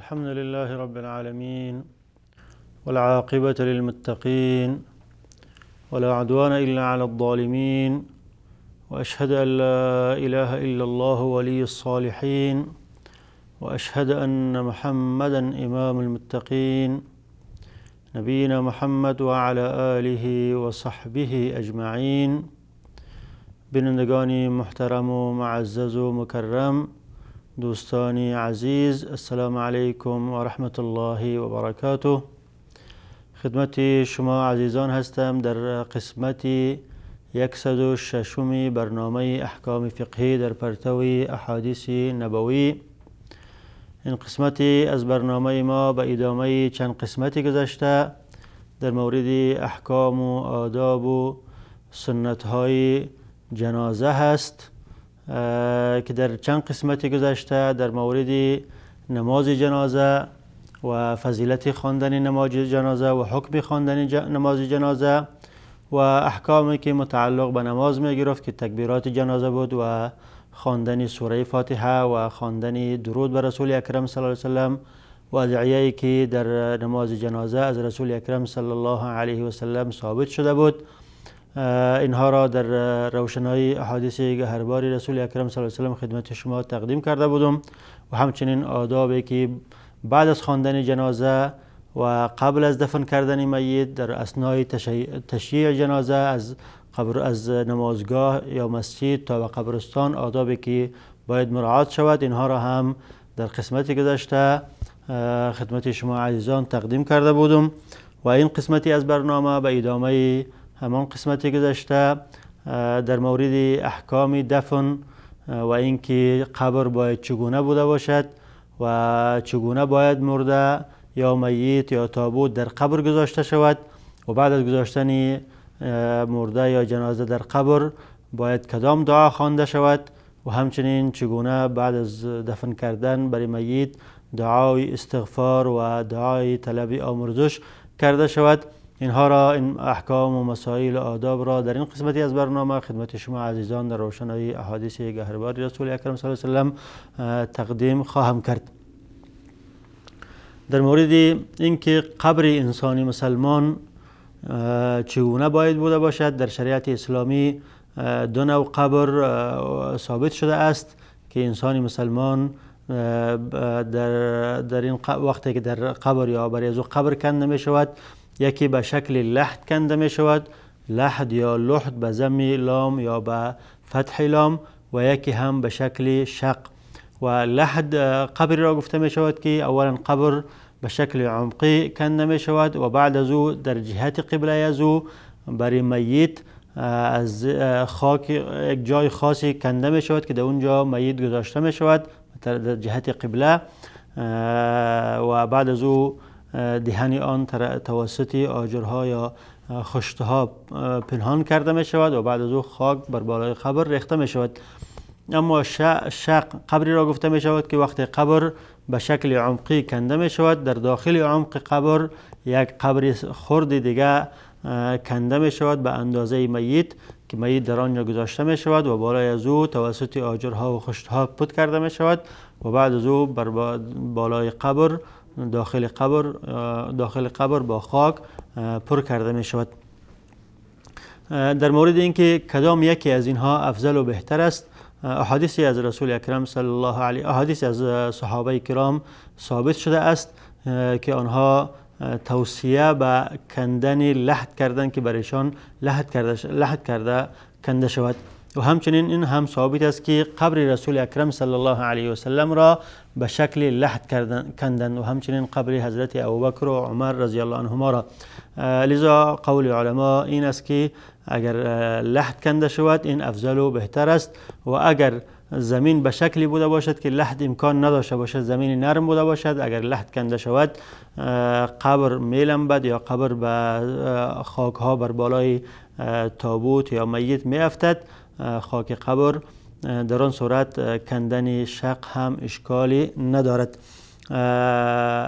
الحمد لله رب العالمين، والعاقبة للمتقين، ولا عدوان إلا على الظالمين، وأشهد أن لا إله إلا الله ولي الصالحين، وأشهد أن محمدا إمام المتقين، نبينا محمد وعلى آله وصحبه أجمعين. بینندگان محترم و معزز و مکرم، دوستان عزیز، السلام علیکم و رحمت الله و برکاته. خدمت شما عزیزان هستم در قسمت 106 برنامه احکام فقهی در پرتو احادیث نبوی. این قسمت از برنامه ما به ادامه چند قسمت گذشته در مورد احکام و آداب و سنت های جنازه هست که در چند قسمت گذشته در مورد نماز جنازه و فضیلت خواندن نماز جنازه و حکم خواندن نماز جنازه و احکامی که متعلق به نماز می گرفت که تکبیرات جنازه بود و خواندن سوره فاتحه و خواندن درود بر رسول اکرم صلی الله علیه وسلم و ادعیه‌ای که در نماز جنازه از رسول اکرم صلی الله علیه و سلم ثابت شده بود، اینها را در روشنای احادیث گهربار رسول اکرم صلی الله علیه و سلم خدمت شما تقدیم کرده بودم و همچنین آدابی که بعد از خواندن جنازه و قبل از دفن کردن میت در اثنای تشییع جنازه از قبر از نمازگاه یا مسجد تا به قبرستان آدابی که باید مراعات شود، اینها را هم در قسمت گذشته خدمت شما عزیزان تقدیم کرده بودم. و این قسمتی از برنامه به ادامه همان قسمت گذشته در مورد احکام دفن و اینکه قبر باید چگونه بوده باشد و چگونه باید مرده یا میت یا تابوت در قبر گذاشته شود و بعد از گذاشتن مرده یا جنازه در قبر باید کدام دعا خوانده شود و همچنین چگونه بعد از دفن کردن برای میت دعای استغفار و دعای طلب آمرزش کرده شود. اینها را، این احکام و مسائل و آداب را در این قسمتی از برنامه خدمت شما عزیزان در روشنای احادیث گهربار رسول اکرم صلی الله علیه و سلم تقدیم خواهم کرد. در مورد اینکه قبر انسانی مسلمان چگونه باید بوده باشد، در شریعت اسلامی دو نوع قبر ثابت شده است که انسان مسلمان در این وقتی که در قبر یا برای از او قبر کنده می شود، یکی به شکل لحد کنده می شود، لحد یا لحد به ضم لام یا به فتح لام، و یکی هم به شکل شق. و لحد قبر را گفته می شود که اولا قبر به شکل عمقی کنده می شود و بعد از او در جهت قبله از او برای میت از خاک یک جای خاصی کنده می شود که در اونجا میت گذاشته می شود در جهت قبله، و بعد از او دهن آن توسط آجرها یا خشتها پنهان کرده می شود و بعد از او خاک بر بالای قبر ریخته می شود. اما شق قبری را گفته می شود که وقتی قبر به شکل عمقی کنده می شود، در داخل عمق قبر یک قبر خرد دیگه کنده می شود به اندازه میت که میت در آنجا گذاشته می شود و بالای از او توسط آجرها و خشتها پت کرده می شود و بعد از او بر بالای قبر داخل قبر با خاک پر کرده می شود. در مورد اینکه کدام یکی از اینها افضل و بهتر است، احادیثی از رسول اکرم صلی الله علیه، احادیث از صحابه کرام ثابت شده است که آنها توصیه به کندن لحد کردن که برایشان لحد کرده کنده شود. و همچنین این هم ثابت است که قبر رسول اکرم صلی الله علیه و سلم را به شکل لحد کندن و همچنین قبر حضرت ابوبکر و عمر رضی الله عنهما را. لذا قول علما این است که اگر لحد کنده شود این افضل و بهتر است، و اگر زمین به شکلی بوده باشد که لحد امکان نداشته باشد، زمین نرم بوده باشد، اگر لحد کنده شود قبر میلمبد یا قبر به خاک ها بر بالای تابوت یا میت میافتد، خاک قبر، در آن صورت کندن شق هم اشکالی ندارد.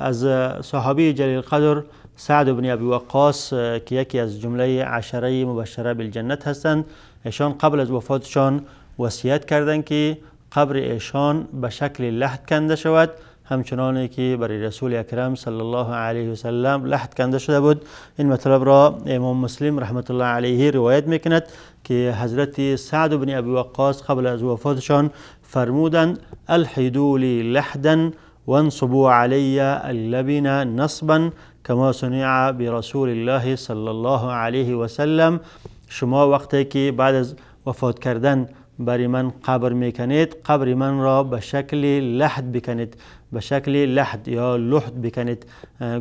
از صحابی جلیل قدر سعد بن ابی وقاص که یکی از جمله عشره مبشره بالجنت هستند، ایشان قبل از وفاتشان وصیت کردند که قبر ایشان به شکل لحد کنده شود. همچنانی که برای رسول اکرم صلی الله علیه و سلم لحد کنده شده بود. این مطلب را امام مسلم رحمت الله علیه روایت میکند که حضرت سعد بن ابی وقاص قبل از وفاتشان فرمودند الحدوا لی لحدا وانصبوا علی اللبن نصبا کما صنع برسول الله صلی الله علیه و سلم. شما وقتی که بعد از وفات کردن برای من قبر میکنید، قبر من را به شکل لحد بکنید، به شکل لحد یا لحد بکنید.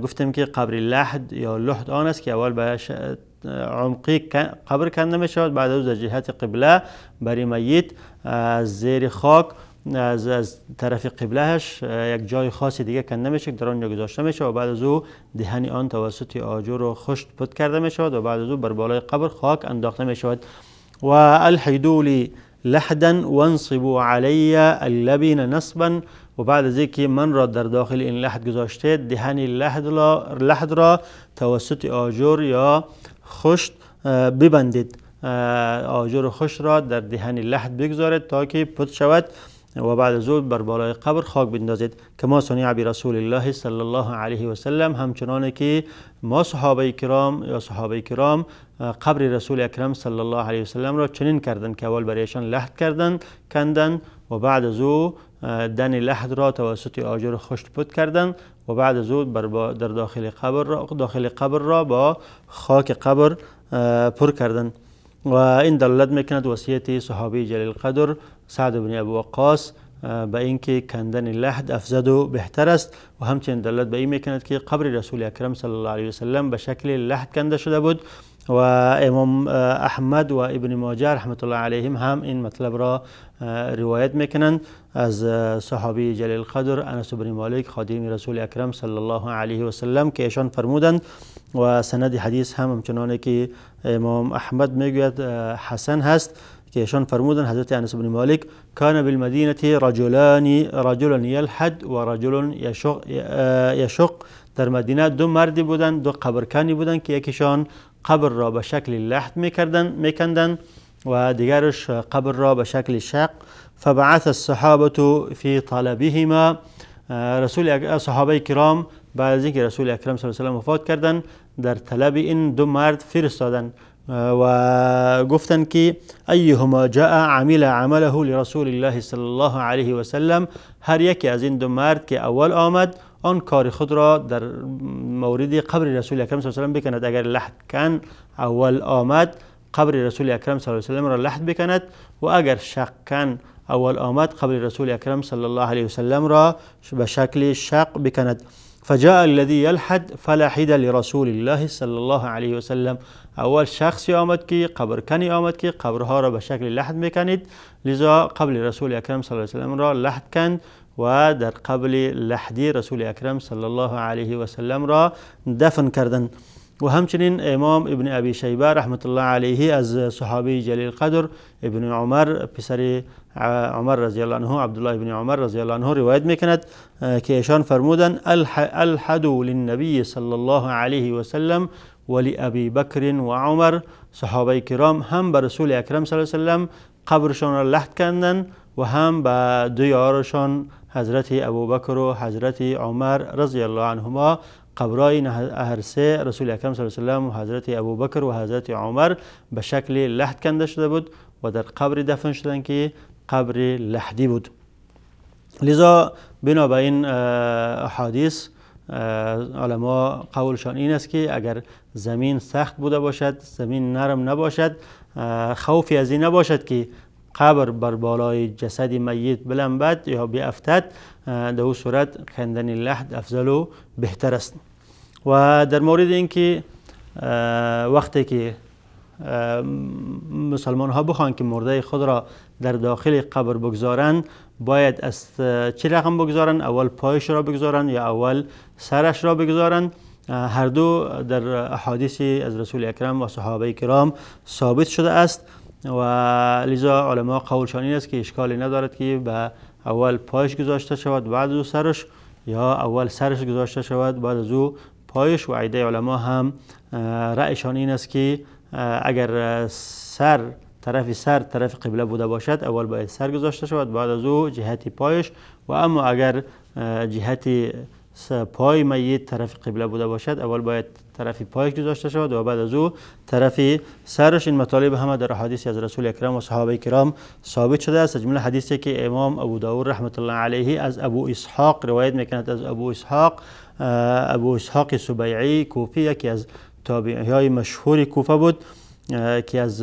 گفتم که قبر لحد یا لحد آن است که اول به عمقی قبر کنده می شود، بعد از جهت قبله برای میت از زیر خاک از طرف قبلهش یک جای خاص دیگه کنده میشه که در آنجا گذاشته میشه و بعد از او دهن آن توسط آجر و خشت پت کرده میشود و بعد از او بر بالای قبر خاک انداخته میشود. و الحدوا لی لحدا وانصبوا علی اللبن نصبا. و بعد از اینکه من را در داخل این لحد گذاشته، دهن لحد را توسط آجر یا خشت ببندید، آجر و خشت را در دهن لحد بگذارید تا که پت شود و بعد از او بر بالای قبر خاک بندازید. کما صنع برسول الله صلی الله علیه و سلم، همچنان که ما صحابه کرام یا صحابه کرام قبر رسول اکرم صلی الله علیه و سلم را چنین کردند که اول برایشان لحد کردند کندند و بعد از او دن لحد را توسط آجر خشت پت کردند و بعد از او در داخل قبر را با خاک قبر پر کردند. و این دلالت میکند وصیت صحابی جلیل قدر سعد بن ابی وقاص به اینکه کندن لحد افضل و بهتر است و همچنین دلالت به این میکند که قبر رسول اکرم صلی الله علیه و سلم به شکل لحد کنده شده بود. و امام احمد و ابن ماجه رحمت الله علیهم هم این مطلب را روایت میکنند از صحابی جلیل قدر انس بن مالک خادم رسول اکرم صلی الله علیه و سلم که ایشان فرمودند. و سند حدیث هم همچنانه که امام احمد میگوید حسن هست که ایشان فرمودند حضرت انس بن مالک کان بالمدینه رجلان، رجل یلحد و رجل یشق. در مدینه دو مردی بودند، دو قبرکنی بودند که یکیشان قبر را به شکل لحد میکندند و دیگرش قبر را به شکل شق. فبعث الصحابة فی طلبهما. رسول صحابه کرام بعد از اینکه رسول اکرم صلی الله علیه و سلم وفات کردند در طلب این دو مرد فرستادند و گفتند که ایهما جاء عمل عمله لرسول الله صلی الله علیه و سلم. هر یکی از این دو مرد که اول آمد آن کار خود را در مورد قبر رسول اکرم صلی الله علیه و سلم بکند. اگر لحد کن اول آمد قبر رسول اکرم صلی الله علیه و سلم را لحد بکند و اگر شق کن اول آمد قبر رسول اکرم صلی الله علیه و سلم را به شکل شق بکند. فجاء الذي يلحد فلحد لرسول الله صلی الله علیه و سلم. اول شخصی آمد که قبرکنی آمد که قبرها را به شکل لحد میکنید، لذا قبل رسول اکرم صلی الله علیه و سلم را لحد کند و در قبل لحدی رسول اکرم صلی الله علیه و سلم را دفن کردند. و همچنین امام ابن ابی شیبه رحمت الله علیه از صحابی جلیل قدر ابن عمر پسر عمر رضی الله عنه عبدالله ابن عمر رضی الله عنه روایت میکند که ایشان فرمودند الحدوا للنبی صلی الله علیه و سلم ولابی بکر و عمر. صحابه کرام هم به رسول اکرم صلی الله علیه و سلم قبرشان را لحد کردند و هم به دو یارشان حضرت ابوبکر و حضرت عمر رضی الله عنهما قبرای هر سه رسول اکرم صلی الله علیه و سلم و حضرت ابوبکر و حضرت عمر به شکل لحد کنده شده بود و در قبر دفن شدند که قبر لحدی بود. لذا بنا این احادیث علما قولشان این است که اگر زمین سخت بوده باشد، زمین نرم نباشد، خوفی از این نباشد که قبر بر بالای جسد میت بلنبد یا بیافتد، در او صورت کندن لحد افضل و بهتر است. و در مورد اینکه وقتی که مسلمان ها بخوان که مرده خود را در داخل قبر بگذارند، باید از چه رقم بگذارند؟ اول پایش را بگذارند یا اول سرش را بگذارند؟ هر دو در احادیث از رسول اکرم و صحابه کرام ثابت شده است و لذا علما قولشان این است که اشکالی ندارد که به اول پایش گذاشته شود بعد از سرش، یا اول سرش گذاشته شود بعد از او پایش. و عده علما هم رأیشان این است که اگر سر طرف سر طرف قبله بوده باشد اول باید سر گذاشته شود بعد از او جهت پایش، و اما اگر جهت پای میت طرف قبله بوده باشد، اول باید طرف پایش گذاشته شود و بعد از او طرف سرش. این مطالب همه در احادیث از رسول اکرم و صحابه کرام ثابت شده است. از جمله حدیثی که امام ابو داود رحمت الله علیه از ابو اسحاق روایت میکند، از ابو اسحاق سبیعی کوفی، یکی از تابعی های مشهور کوفه بود که از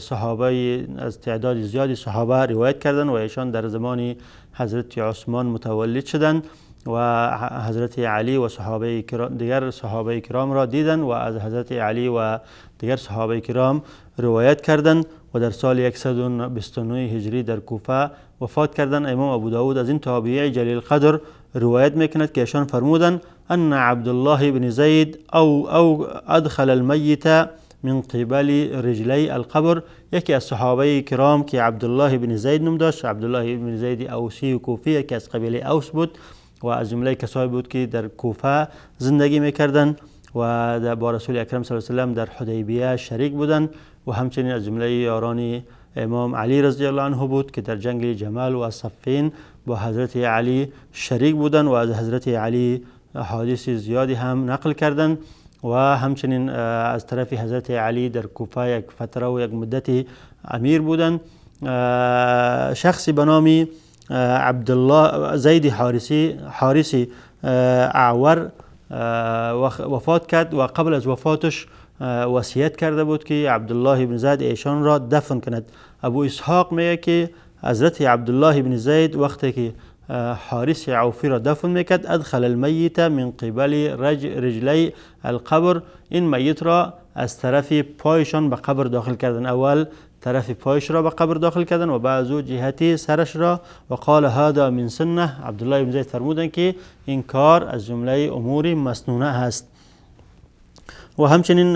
صحابه، از تعداد زیادی صحابه روایت کردند و ایشان در زمان حضرت عثمان متولد شدند و حضرت علی و صحابه کرام، دیگر صحابه کرام را دیدند و از حضرت علی و دیگر صحابه کرام روایت کردند و در سال 129 هجری در کوفه وفات کردند. امام ابو داود از این تابعی جلیل قدر روایت میکند که ایشان فرمودند ان عبدالله بن زید او ادخل المیت من قبل رجلی القبر. یکی از صحابه کرام که عبدالله بن زید نام داشت، عبدالله بن زید اوسی کوفی، یکی از قبیله اوس بود و از جمله کسایی بود که در کوفه زندگی میکردند و با رسول اکرم صلی الله علیه و سلم در حدیبیه شریک بودند و همچنین از جمله یاران امام علی رضی الله عنه بود که در جنگ جمل و صفین با حضرت علی شریک بودند و از حضرت علی احادیث زیادی هم نقل کردند و همچنین از طرف حضرت علی در کوفه یک فتره و یک مدتی امیر بودند. شخصی به نام عبدالله زید حارثی اعور وفات کرد و قبل از وفاتش وصیت کرده بود که عبدالله بن زید ایشان را دفن کند. ابو اسحاق میگه که حضرت عبدالله بن زید وقتی که حارث عوفی را دفن میکرد، ادخل المیت من قبل رجلی القبر، این میت را از طرف پایشان به قبر داخل کردن. اول طرف پایش را به قبر داخل کردن و بعد از او جهتی سرش را. و قال هذا من سنه، عبدالله بن زید فرمودند که این کار از جمله امور مسنونه است. و همچنین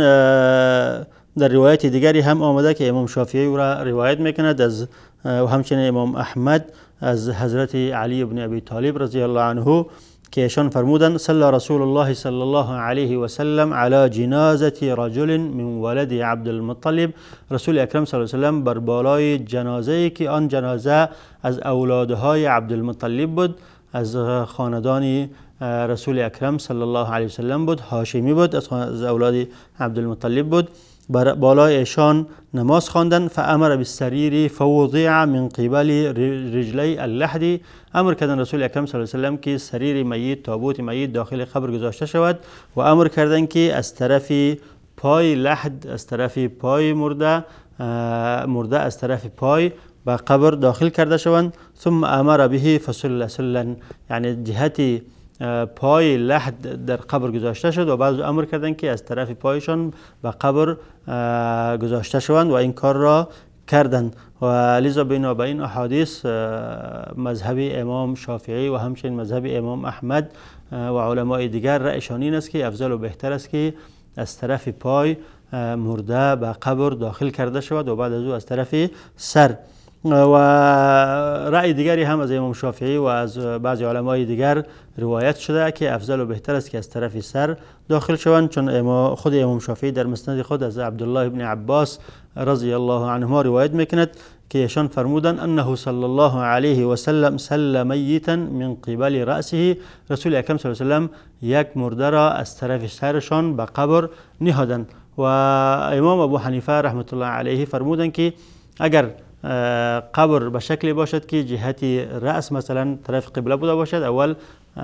در روایت دیگری هم آمده که امام شافعی او را روایت میکند از و همچنین امام احمد از حضرت علی بن ابی طالب رضی الله عنه که ایشان فرمودند صلی رسول الله صلی الله علیه و سلم علی جنازه رجل من ولد عبدالمطلب. رسول اکرم صلی الله علیه و سلم بر بالای جنازه که آن جنازه از اولادهای عبدالمطلب بود، از خاندان رسول اکرم صلی الله علیه و سلم بود، هاشمی بود، از اولاد عبدالمطلب بود، بر بالای ایشان نماز خواندن. فامر بالسریر فوضع من قبل رجلی اللحد، امر کردن رسول اکرم صلی الله علیه و سلم که سریر میت، تابوت میت داخل قبر گذاشته شود و امر کردن که از طرف پای لحد، از طرف پای مرده از طرف پای به قبر داخل کرده شوند. ثم امر به فسل سلا، یعنی جهت پای لحد در قبر گذاشته شد و بعد امر کردن که از طرف پایشان به قبر گذاشته شوند و این کار را کردند. و لذا بنابراین احادیث مذهب امام شافعی و همچنین مذهب امام احمد و علمای دیگر رأیشان این است که افضل و بهتر است که از طرف پای مرده به قبر داخل کرده شود و بعد از او از طرف سر. و رأی دیگری هم از امام شافعی و از بعضی علمای دیگر روایت شده که افضل و بهتر است که از طرف سر داخل شوند، چون خود امام شافعی در مسند خود از عبدالله بن عباس رضی الله عنهما روایت میکند که ایشان فرمودند انه صلی الله علیه و سلم سل میتا من قبل رأسه، رسول اکرم صلی الله علیه و سلم یک مرده را از طرف سرشان به قبر نهادند. و امام ابو حنیفه رحمت الله علیه فرمودند که اگر قبر به شکلی باشد که جهت رأس مثلا طرف قبله بوده باشد، اول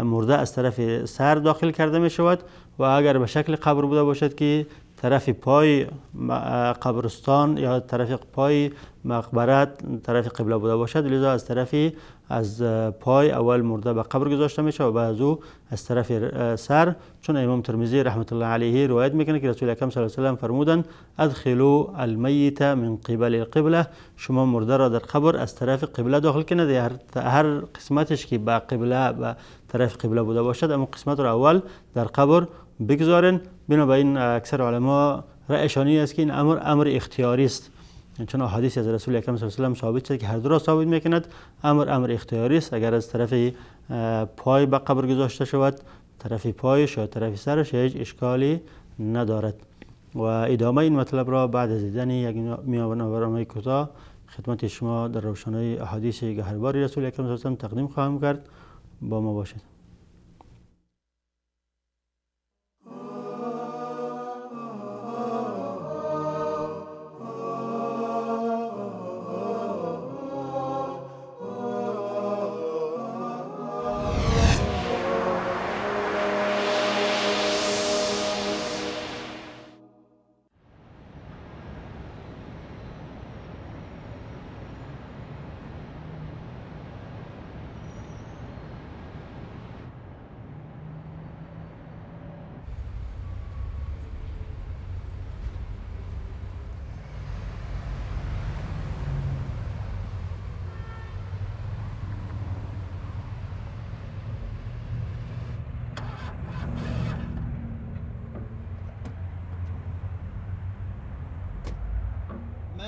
مرده از طرف سر داخل کرده می شود، و اگر به شکل قبر بوده باشد که طرف پای قبرستان یا طرف پای مقبره طرف قبله بوده باشد، لذا از طرف از پای اول مرده به قبر گذاشته میشه و بعد از او از طرف سر. چون امام ترمذی رحمت الله علیه روایت میکنه که رسول اکرم صلی الله علیه و سلم فرمودند ادخلوا المیت من قبل القبله، شما مرده را در قبر از طرف قبله داخل کنید، هر قسمتش که به قبله به طرف قبله بوده باشد اما قسمت را اول در قبر بگذارن. بنابراین اکثر علما رأیشان این است که این امر امر اختیاری است، چون احادیث از رسول اکرم صلی الله علیه و سلم ثابت شد که هر دو را ثابت میکند. امر امر اختیاری است، اگر از طرف پای به قبر گذاشته شود طرف پایش یا طرف سرش هیچ اشکالی ندارد. و ادامه این مطلب را بعد از دیدن یک میانه کوتاه خدمت شما در روشنای احادیث گهربار رسول اکرم صلی الله علیه و سلم تقدیم خواهم کرد. با ما باشید.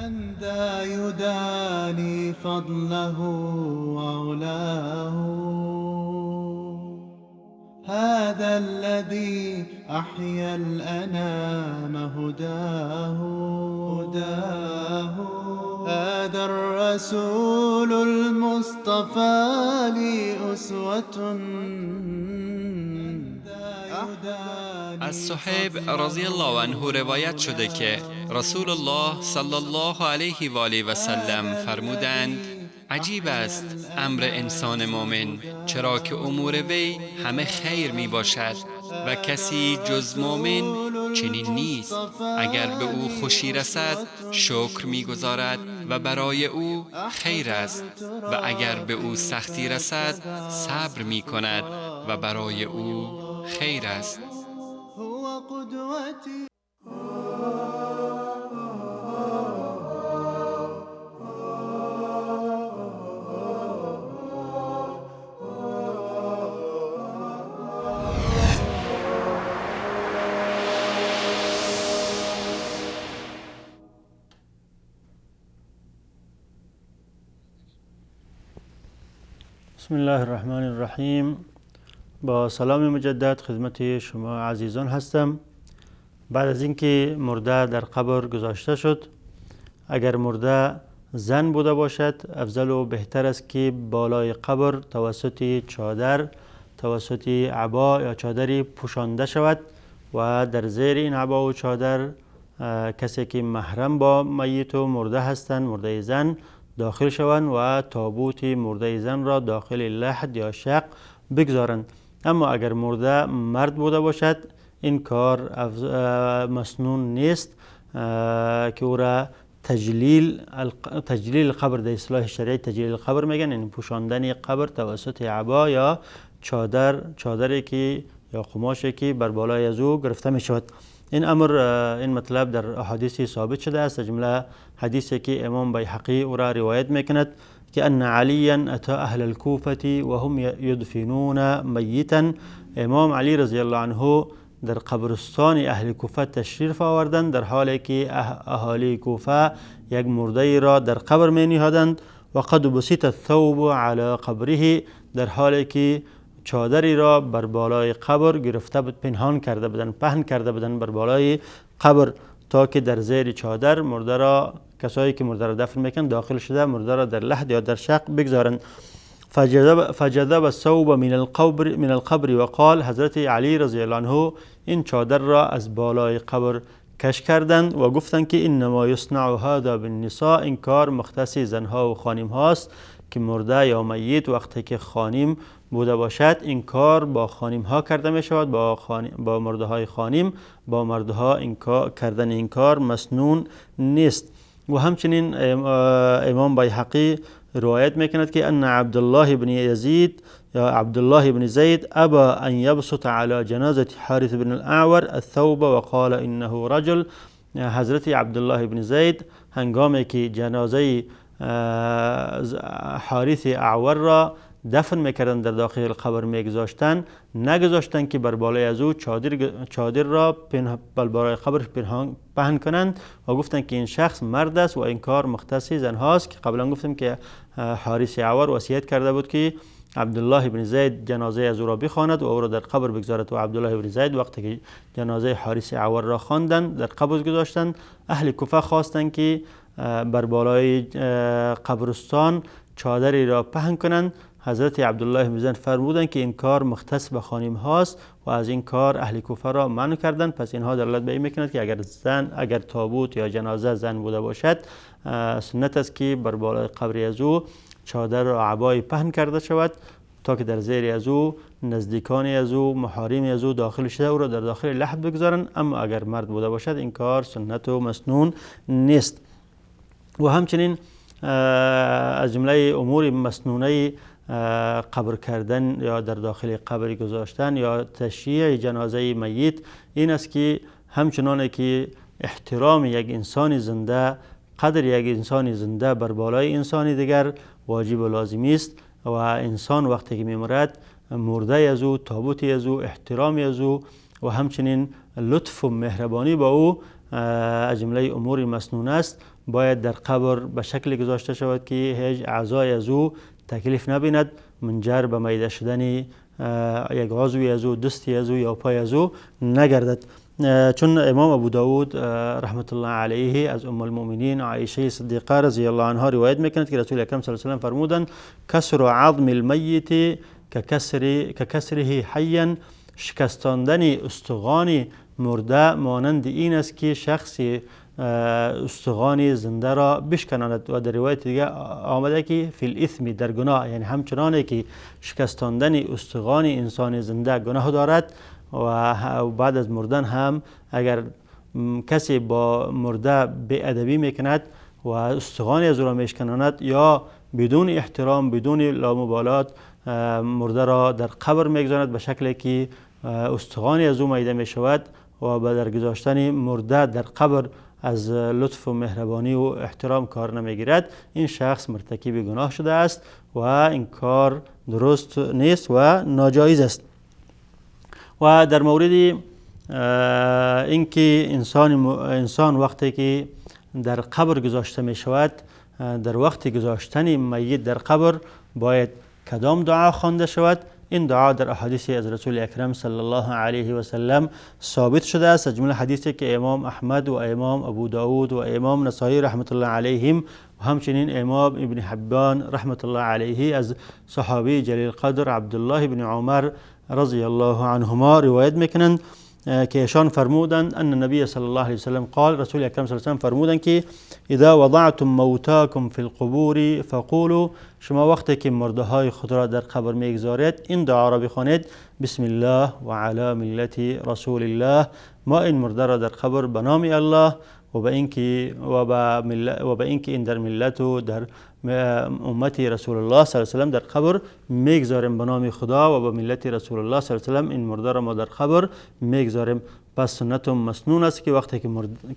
من ذا يداني فضله وعلاه، هذا الذي أحيا الأنام هداه، هداه هذا الرسول المصطفى لي أسوة. از صحیب رضی الله عنه روایت شده که رسول الله صلی الله علیه و آله و سلم فرمودند: عجیب است امر انسان مؤمن، چرا که امور وی همه خیر می باشد و کسی جز مؤمن چنین نیست. اگر به او خوشی رسد شکر می گذارد و برای او خیر است، و اگر به او سختی رسد صبر می کند و برای او خیر است. بسم الله الرحمن الرحیم. با سلام مجدد خدمت شما عزیزان هستم. بعد از اینکه مرده در قبر گذاشته شد، اگر مرده زن بوده باشد افضل و بهتر است که بالای قبر توسط چادر، توسط عبا یا چادری پوشانده شود و در زیر این عبا و چادر کسی که محرم با میت و مرده هستند، مرده زن، داخل شوند و تابوت مرده زن را داخل لحد یا شق بگذارند. اما اگر مرده مرد بوده باشد این کار مسنون نیست که او را تجلیل قبر در اصطلاح شرعی تجلیل قبر میگن، یعنی پوشاندن قبر توسط عبا یا چادر، چادری که یا قماشی که بر بالای از او گرفته می شود. این امر، این مطلب در احادیث ثابت شده است، جمله حدیثی که امام بیهقی او را روایت میکند که ان علیا اتى اهل الكوفة وهم يدفنون میتا. امام علی رضی الله عنه در قبرستان اهل کوفه تشریف آوردند، در حالی که اهالی کوفه یک مرده را در قبر می نهادند. و قد بسط الثوب على قبره، در حالی که چادری را بر بالای قبر گرفته بود، پنهان کرده بودند، پهن کرده بودند بر بالای قبر، تا که در زیر چادر مرده را، کسایی که مرده را دفن میکنند داخل شده مرده را در لحد یا در شق بگذارند. فجذب الثوب من القبر وقال، حضرت علی رضی الله عنه این چادر را از بالای قبر کش کردند و گفتند که انما یصنع هذا بالنساء، این کار مختص زنها و خانم هاست که مرده یا میت وقتی که خانم بوده باشد این کار با خانم ها کرده می شود، با مرده های خانم، با مرده ها این کار کردن این کار مسنون نیست. و همچنین امام بیهقی روایت میکند که ان عبدالله بن یزید یا عبدالله بن زید ابا ان یبسط على جنازه حارث بن الاعور الثوب وقال انه رجل. حضرت عبدالله بن زید هنگامی که جنازه حارث اعور را دفن میکردن در داخل قبر میگذاشتن، نگذاشتن که بر بالای از او چادر را بر بالای قبر پهن کنند و گفتند که این شخص مرد است و این کار مختص زنهاست، که قبلا گفتیم که حارث اعور وصیت کرده بود که عبدالله بن زید جنازه از او را بخواند و او را در قبر بگذارد و عبدالله بن زید وقتی که جنازه حارث اعور را خواندند در قبر گذاشتند، اهل کوفه خواستند که بر بالای قبرستان چادری را پهن کنند. حضرت عبدالله بن زید فرمودند که این کار مختص به خانم هاست و از این کار اهل کوفه را منع کردند. پس اینها دلالت به این میکند که اگر زن، اگر تابوت یا جنازه زن بوده باشد، سنت است که بر بالای قبر از او چادر و عبای پهن کرده شود تا که در زیر از او نزدیکان از او، محارم از او داخل شده او را در داخل لحد بگذارند. اما اگر مرد بوده باشد این کار سنت و مسنون نیست. و همچنین از جمله امور مسنونه قبر کردن یا در داخل قبر گذاشتن یا تشییع جنازه میت این است که همچنان که احترام یک انسان زنده، قدر یک انسان زنده بر بالای انسان دیگر واجب و لازمی است و انسان وقتی که میمرد مرده از او، تابوت از او، احترام از او و همچنین لطف و مهربانی با او از جمله امور مسنون است. باید در قبر به شکل گذاشته شود که هیچ اعضای از او تکلیف نبیند، منجر به میده شدن یک عضوی از او، دستی از او یا پای از او نگردد. چون امام ابو داود رحمت الله علیه از ام المؤمنین عایشه صدیقه رضی الله عنها روایت میکند که رسول اکرم صلی الله علیه و سلم فرمودند کسر عظم المیت ککسره حیا، شکستاندن استخوان مرده مانند این است که شخصی استخوان زنده را بشکناند. و در روایت دیگه آمده که فی الاثم، در گناه، یعنی همچنانه که شکستاندن استخوان انسان زنده گناه دارد و بعد از مردن هم اگر کسی با مرده بی‌ادبی میکند و استخوان از او را میشکناند یا بدون احترام، بدون لامبالات مرده را در قبر میگذارد به شکلی که استخوان از او میده میشود و با در گذاشتن مرده در قبر از لطف و مهربانی و احترام کار نمیگیرد، این شخص مرتکب گناه شده است و این کار درست نیست و ناجایز است. و در مورد اینکه انسان وقتی که در قبر گذاشته می شود، در وقت گذاشتن میت در قبر باید کدام دعا خوانده شود؟ این دعا در احادیث از رسول اکرم صلی الله علیه و سلم ثابت شده است. از جمله حدیثی که امام احمد و امام ابو داود و امام نسائی رحمت الله علیهم و همچنین امام ابن حبان رحمت الله علیه از صحابی جلیل قدر عبدالله بن عمر رضی الله عنهما روایت میکنند که ایشان فرمودند ان النبی صلی الله علیه وسلم قال، رسول اکرم صلی الله علیه وسلم فرمودند که اذا وضعتم موتاکم فی القبور فقولوا، شما وقتی که مرده های خود را در قبر میگذارید این دعا را بخوانید، بسم الله و علی ملت رسول الله، ما این مرده را در قبر به نام الله و به اینکه این در ملت و در امت رسول الله صلی الله علیه و سلم در قبر میگذاریم، به نام خدا و به ملت رسول الله صلی الله علیه و سلم این مرده را ما در قبر میگذاریم. پس سنت مسنون است که وقتی که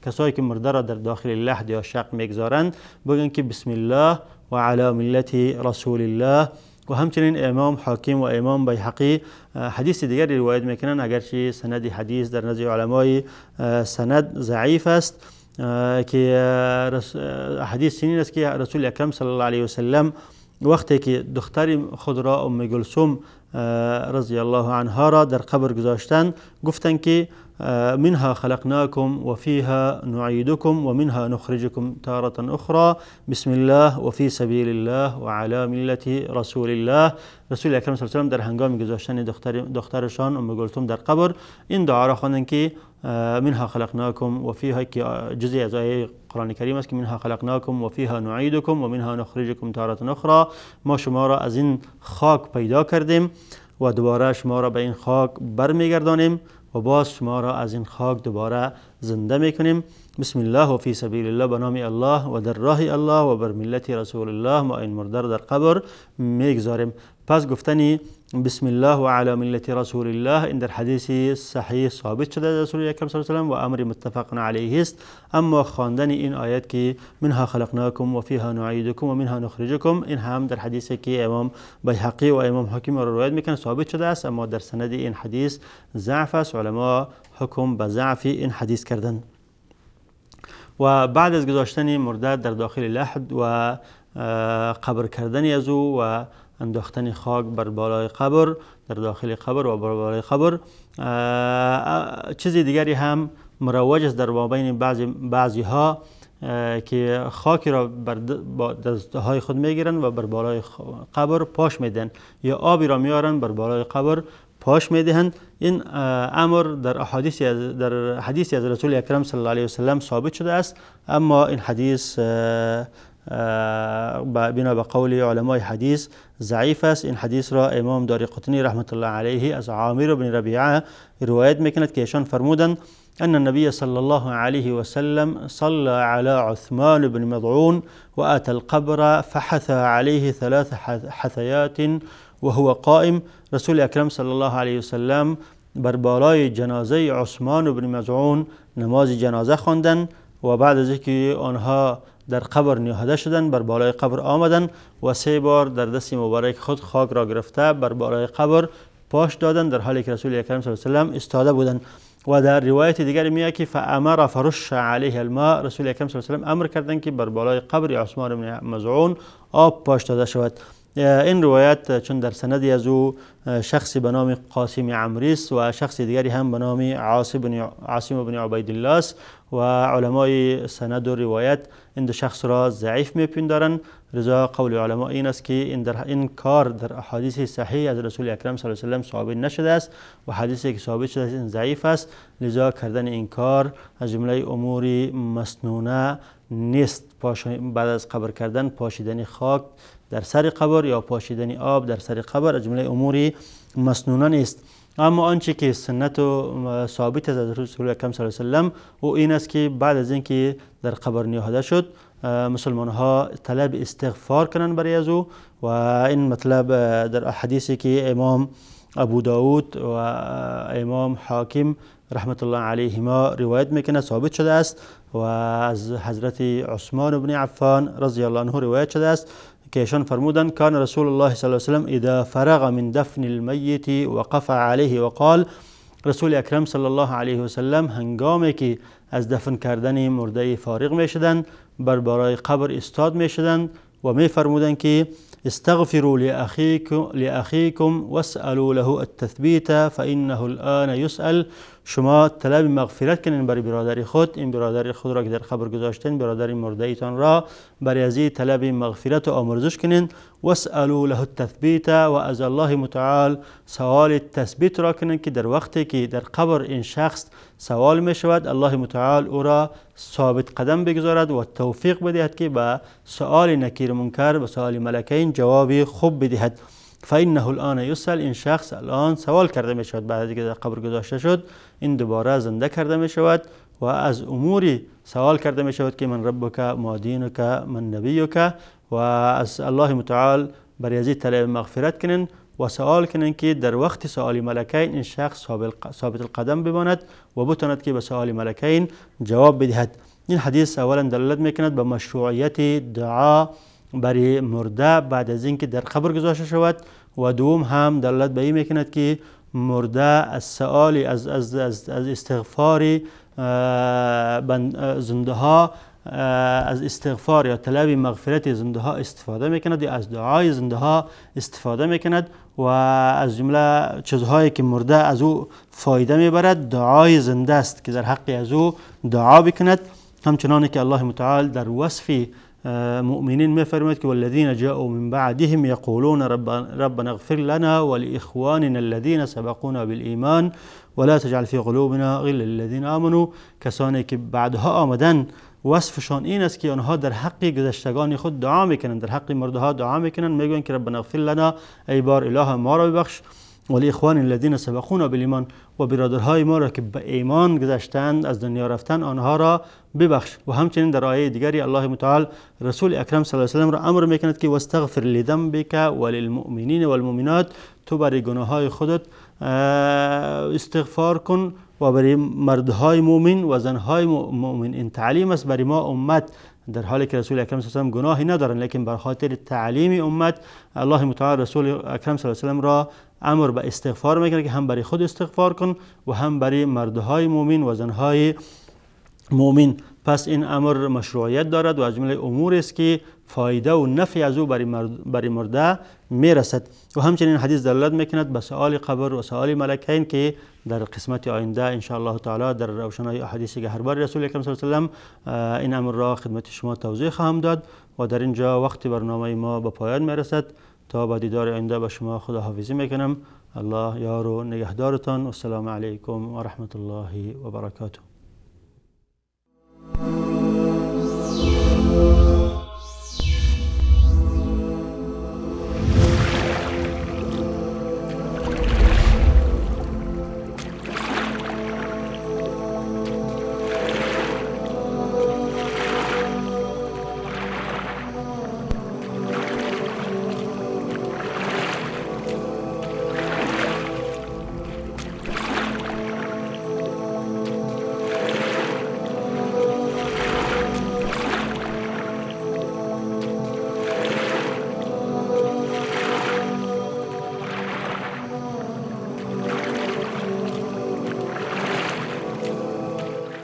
کسایی که مرده را در داخل لحد یا شق میگذارند بگن که بسم الله و علی ملت رسول الله. و همچنین امام حاکم و امام بیهقی حدیث دیگری روایت میکنند، اگرچه سند حدیث در نزد علمای سند ضعیف است، که حدیث چنین است که رسول اکرم صلی الله علیه و سلم وقتی که دختر خود را ام کلثوم رضی الله عنها را در قبر گذاشتند گفتند که منها خلقناكم وفيها نعيدكم ومنها نخرجكم تارة أخرى بسم الله وفي سبيل الله وعلى ملة رسول الله. رسول اکرم صلی الله علیه و سلم در هنگام گذاشتن دخترشان ام کلثوم در قبر این دعا را خواندند که منها خلقناكم وفيها، که جزئی از آیه قرآن کریم است که منها خلقناكم وفيها نعيدكم ومنها نخرجكم تارة أخرى، ما شما را از این خاک پیدا کردیم و دوباره شما را به این خاک برمیگردانیم و باز شما را از این خاک دوباره زنده میکنیم. بسم الله و فی سبیل الله، به نام الله و در راه الله و بر ملت رسول الله ما این مرده را در قبر میگذاریم. پس گفتنی بسم الله و علی ملت رسول الله این در حدیث صحیح ثابت شده از رسول اکرم صلی الله علیه و سلم و امر متفق علیه است. اما خواندن این آیت که منها خلقناکم و فیها نعیدکم و منها نخرجکم، این هم در حدیثی که امام بیهقی و امام حاکم را روایت میکنه ثابت شده است، اما در سند این حدیث ضعف است. علما حکم به ضعف این حدیث کردند. و بعد از گذاشتن مرده در داخل لحد و قبر کردن از او و انداختن خاک بر بالای قبر در داخل قبر و بر بالای قبر، چیز دیگری هم مروج است در بین بعضی ها که خاکی را با دستهای خود میگیرن و بر بالای قبر پاش میدن یا آبی را میارن بر بالای قبر پاش میدهند. این امر در حدیثی از رسول اکرم صلی الله علیه وسلم ثابت شده است، اما این حدیث بنا به قول علمای حدیث ضعیف است. این حدیث را امام دارقطنی رحمت الله علیه از عامر بن ربیعه روایت میکند که ایشان فرمودند أن النبي صلى الله عليه وسلم صلى على عثمان بن مظعون وأتى القبر فحثى عليه ثلاث حثيات وهو قائم. رسول اکرم صلی الله علیه وسلم بر بالای جنازه عثمان بن مظعون نماز جنازه خواندند و بعد از اینکه آنها در قبر نهاده شدند بر بالای قبر آمدند و 3 بار در دست مبارک خود خاک را گرفته بر بالای قبر پاش دادند، در حالی که رسول اکرم صلی الله علیه وسلم ایستاده بودند. و در روایت دیگر میاد که فامر فرش علیه الماء، رسول اکرم صلی الله علیه وسلم امر کردند که بر بالای قبر عثمان بن مظعون آب پاش داده شود. این روایت چون در سندی از او شخصی به نام قاسم عمری است و شخص دیگری هم به نام عاصم بن عبیدالله است و علمای سند و روایت این دو شخص را ضعیف میپندارند. لذا قول علما این است که این کار در احادیث صحیح از رسول اکرم صلی الله علیه و سلم ثابت نشده است و حدیثی که ثابت شده است این ضعیف است، لذا کردن این کار از جمله امور مسنونه نیست. بعد از قبر کردن پاشیدن خاک در سر قبر یا پاشیدن آب در سر قبر از جمله امور مسنونه نیست. اما آنچه که سنت و ثابت است از رسول اکرم صلی الله علیه و سلم او این است که بعد از اینکه در قبر نهاده شد مسلمان ها طلب استغفار کنند برای از او. و این مطلب در حدیثی که امام ابو داود و امام حاکم رحمت الله علیهما روایت میکنه ثابت شده است و از حضرت عثمان بن عفان رضی الله عنه روایت شده است که ایشان فرمودند کان رسول الله صلی الله علیه و سلم اذا فرغ من دفن المیت وقف علیه وقال، رسول اکرم صلی الله علیه و سلم هنگامی که از دفن کردن مرده فارغ میشدند بر بالای قبر استاد میشدند و می فرمودند که استغفروا لأخيكم واسألوا له التثبيت فإنه الآن يسأل. شما طلب مغفرت کنین برای برادر خود، این برادر خود را که در قبر گذاشتین، برادر مرده ایتان را برای ازی طلب مغفرت و آمرزش کنین. واسألوا له التثبيت و از الله متعال سوال تثبیت را کنین که در وقتی که در قبر این شخص سوال می شود الله متعال او را ثابت قدم بگذارد و توفیق بدهد که به سؤال نکیر منکر، به سؤال ملکین جواب خوب بدهد. فإنه الآن يسأل، این شخص الان سوال کرده می شود، بعد از اینکه در قبر گذاشته شد این دوباره زنده کرده می شود و از اموری سوال کرده می شود که من ربک، ما دینک، من نبیک، و از الله متعال برای ازی طلب مغفرت کنن و سوال کنن که در وقت سؤال ملکین این شخص ثابت القدم بماند و بتواند که به سؤال ملکین جواب بدهد. این حدیث اولا دلالت میکند به مشروعیت دعا برای مرده بعد از اینکه در قبر گذاشته شود، و دوم هم دلالت به این میکند که مرده از سؤال از از از از استغفار زنده ها، از استغفار یا طلب مغفرت زنده ها استفاده میکند یا از دعای زنده ها استفاده میکند و از جمله چیزهایی که مرده از او فایده میبرد دعای زنده است که در حق از او دعا بکند، همچنان که الله متعال در وصف مؤمنین میفرماید که والذین جاءوا من بعدهم یقولون ربنا اغفر لنا ولإخواننا الذین سبقونا بالایمان ولا تجعل في قلوبنا غلا للذین آمنوا. کسانی که بعدها آمدن وصفشان این است که آنها در حق گذشتگان خود دعا میکنند، در حق مرده ها دعا میکنند، میگویند که ربنا اغفر لنا، ای بار اله ما را ببخش، ولاخوان الذین سبقونا بالایمان، و برادرهای ما را که به ایمان گذشتند از دنیا رفتن آنها را ببخش. و همچنین در آیه دیگری الله متعال رسول اکرم صلی الله علیه و سلم را امر میکند که واستغفر لذنبک وللمؤمنین والمؤمنات، تو برای گناههای خودت استغفار کن و برای مردهای مؤمن و زنهای مؤمن. این تعلیم است برای ما امت، در حالی که رسول اکرم صلی الله علیه و سلم گناهی ندارند، لیکن بر خاطر تعلیم امت الله متعال رسول اکرم صلی الله علیه و سلم را امر به استغفار میکنه که هم برای خود استغفار کن و هم برای مردهای مؤمن و زنهای مؤمن. پس این امر مشروعیت دارد و از جمله امور است که فایده و نفع از او برای مرده میرسد. و همچنین حدیث دلالت میکند به سؤال قبر و سؤال ملکین که در قسمت آینده ان شاء الله تعالی در روشنای احادیث گهربار رسول اکرم صلی الله علیه و سلم این امر را خدمت شما توضیح خواهم داد. و در اینجا وقت برنامه ما به پایان میرسد. تا با دیدار آینده به شما خداحافظی میکنم. الله یار و نگهدارتان. و السلام علیکم و رحمت الله و برکاته.